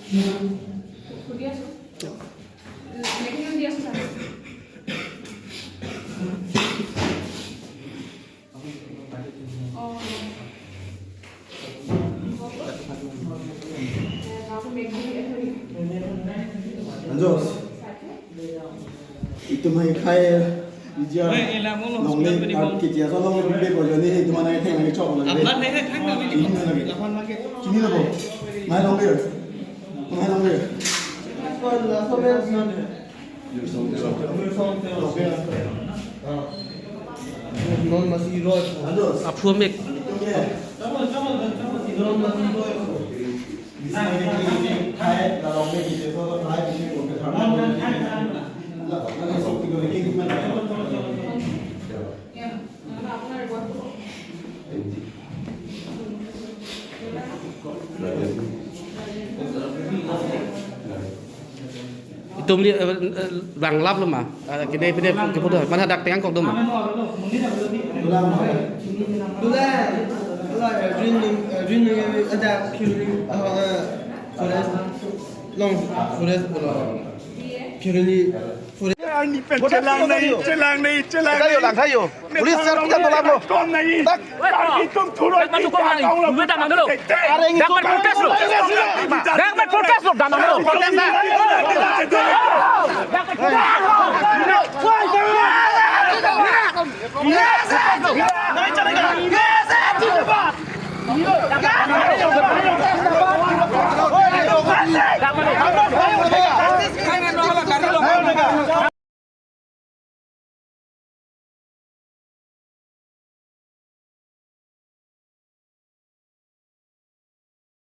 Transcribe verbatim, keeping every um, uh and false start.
সুধি আছো। লেখনি দি আছো, ছাৰ। অ, অ। এ, গাঁৱৰ মেঘ বুলি এ, হেৰি। Anjos. Itum hai khai ijia. Hei, ela mo lo, longle, sudah beri ar bom. Kejia so longle bibe bojoni, itum anai thek lagi chok lagi. Apnar hai hai thang kami di. Chini lagi. Apnar lagi. Chini lo bo. Mai longle. Mai longle. Non masi roi. Aphu mek. Itum li, eh, eh, bang lap lo ma? Eh, kene pine kepu do. Mana dak tengang kok do ma? Dula, dula, eh, green, eh, green, eh, ada kiri, eh, eh, forest, long forest, eh, kiri forest. Ani pen chelang nahi, chelang nahi, chelang nahi. Lang thayo. Police sir, kita tolak lo. Kom nahi. Tak. Itum thuroi. Dak masuk kom nahi. Dua dam dulu. Are ini dak protest lo. Dak protest lo, dam dulu. Protest na. Dak protest lo.